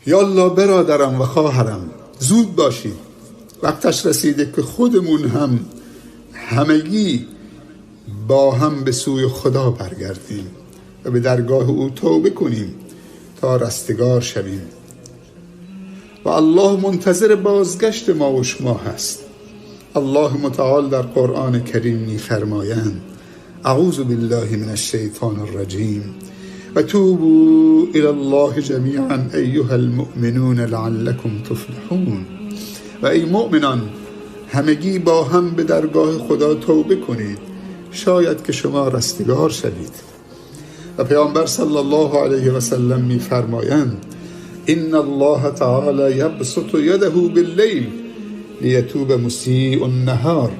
یالا برادرم و خواهرم، زود باشید، وقتش رسیده که خودمون هم همگی با هم به سوی خدا برگردیم و به درگاه او توبه کنیم تا رستگار شویم. و الله منتظر بازگشت ما و شما هست. الله متعال در قرآن کریم می‌فرمایند: اعوذ بالله من الشیطان الرجیم و توبوا الی الله جمیعا ایها المؤمنون لعلکم تفلحون. و ای مؤمنان، همگی با هم به درگاه خدا توبه کنید، شاید که شما رستگار شوید. و پیامبر صلی الله علیه و سلم می‌فرمایند: ان الله تعالی یبسط یده باللیل لیتوب مسیء النهار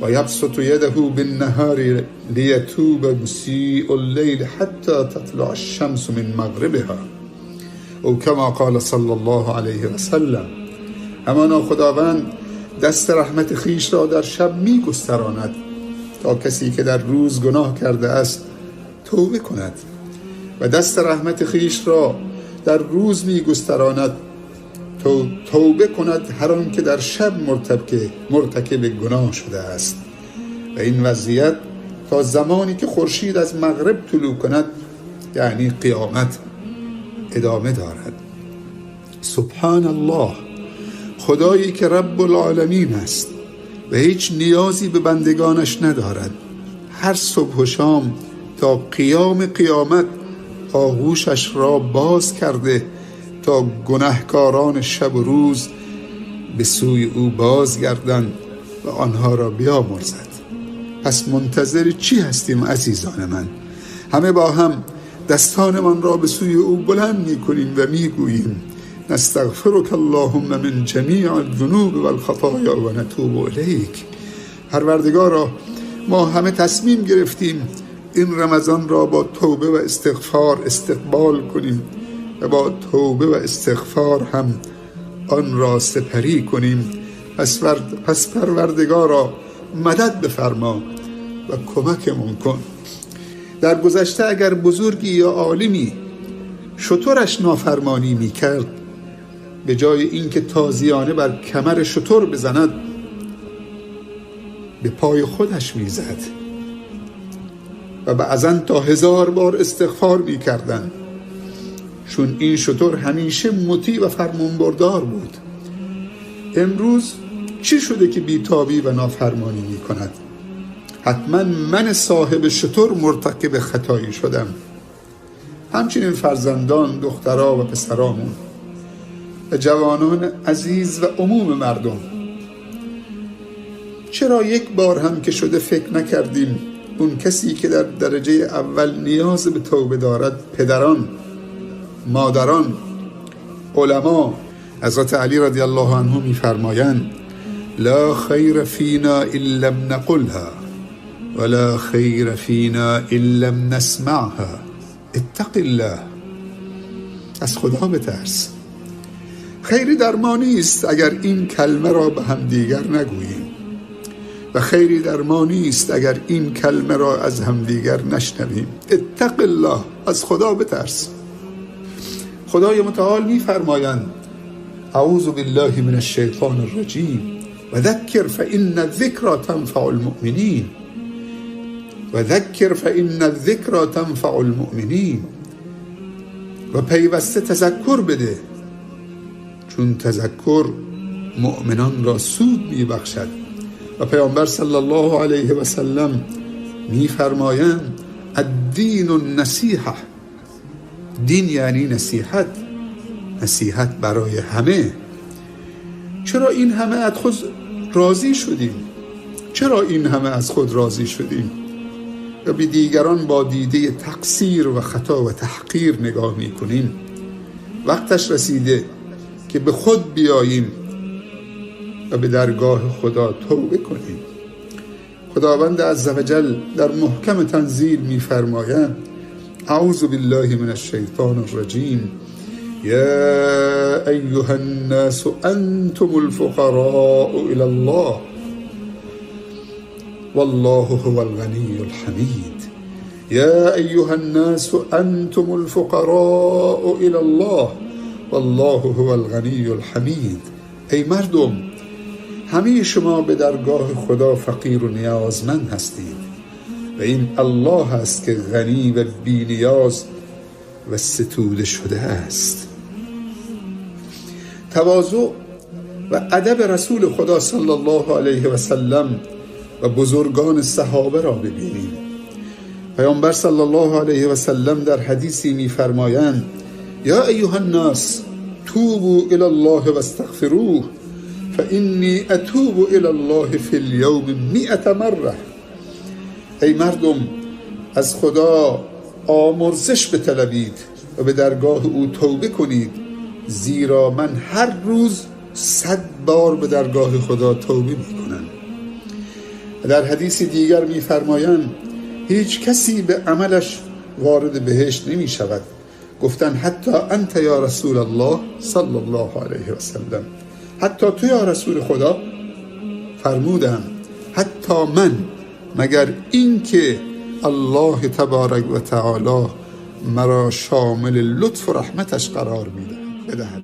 و یبسط یده بالنهار لیتوب مسیء اللیل حتی تطلع الشمس من مغربها، او کما قال صلی الله علیه و سلم. همانا خداوند دست رحمت خیش را در شب می‌گستراند تا کسی که در روز گناه کرده است توبه کند، و دست رحمت خیش را در روز می‌گستراند تا توبه کند هر آن که در شب مرتکب گناه شده است. و این وضعیت تا زمانی که خورشید از مغرب طلوع کند، یعنی قیامت، ادامه دارد. سبحان الله، خدایی که رب العالمین است و هیچ نیازی به بندگانش ندارد، هر صبح و شام تا قیام قیامت آغوشش را باز کرده تا گنهکاران شب و روز به سوی او بازگردند و آنها را بیامرزد. پس منتظر چی هستیم عزیزان من؟ همه با هم دستانمان را به سوی او بلند می‌کنیم و می‌گوییم: نستغفرک اللهم من جمیع الذنوب والخطایا و نتوب الیک. پروردگارا، ما همه تصمیم گرفتیم این رمضان را با توبه و استغفار استقبال کنیم و با توبه و استغفار هم آن را سپری کنیم. پس پروردگارا مدد بفرما و کمکمون کن. در گذشته اگر بزرگی یا عالمی شترش نافرمانی میکرد، به جای اینکه تازیانه بر کمر شتر بزند، به پای خودش میزد و بعضا تا 1000 بار استغفار میکردند، چون این شتر همیشه مطیع و فرمانبردار بود. امروز چی شده که بیتابی و نافرمانی میکند؟ حتما من صاحب شتر مرتکب خطایی شدم. همچنین فرزندان، دخترها و پسرامون و جوانان عزیز و عموم مردم، چرا یک بار هم که شده فکر نکردیم اون کسی که در درجه اول نیاز به توبه دارد پدران، مادران، علما؟ حضرت علی رضی الله عنه میفرمایند: لا خیر فینا ان لم نقلها ولا خیر فینا ان لم نسمعها، اتق الله. از خدا بترس. خیری در ما نیست اگر این کلمه را به هم دیگر نگوییم و خیری در ما نیست اگر این کلمه را از همدیگر نشنویم. اتق الله، از خدا بترس. خدای متعال میفرمایند: اعوذ بالله من الشیطان الرجیم و ذکر فإن الذکری تنفع المؤمنین و ذکر فإن الذکری تنفع المؤمنین. و پیوسته تذکر بده، چون تذکر مؤمنان را سود میبخشد. و پیامبر صلی الله علیه و سلم میفرمایند: الدین النصیحه. دین یعنی نصیحت، نصیحت برای همه. چرا این همه از خود راضی شدیم؟ چرا این همه از خود راضی شدیم و به دیگران با دیده تقصیر و خطا و تحقیر نگاه میکنیم؟ وقتش رسیده که به خود بیاییم و به درگاه خدا توبه کنیم. خداوند عزوجل در محکم تنزیل می‌فرماید: اعوذ بالله من الشیطان الرجیم یا ایها الناس انتم الفقراء الی الله والله هو الغنی الحمید. یا ایها الناس انتم الفقراء الی الله والله هو الغنی الحمید. ای مردم، همه شما به درگاه خدا فقیر و نیازمند هستید و این الله است که غنی و بی نیاز و ستوده شده است. تواضع و ادب رسول خدا صلی الله علیه و سلم و بزرگان صحابه را ببینیم. پیامبر صلی الله علیه و سلم در حدیثی می‌فرمایند: یا ایها الناس توبوا الی الله واستغفروه فانی اتوب الی الله فی الیوم 100 مره. ای مردم، از خدا آمرزش بطلبید و به درگاه او توبه کنید، زیرا من هر روز 100 بار به درگاه خدا توبه میکنم. در حدیث دیگر میفرمایند: هیچ کسی به عملش وارد بهشت نمی شود. گفتن: حتی انت یا رسول الله صلی الله علیه و سلم، حتی تو یا رسول خدا؟ فرمودم: حتی من، مگر اینکه الله تبارک و تعالی مرا شامل لطف و رحمتش قرار بدهد.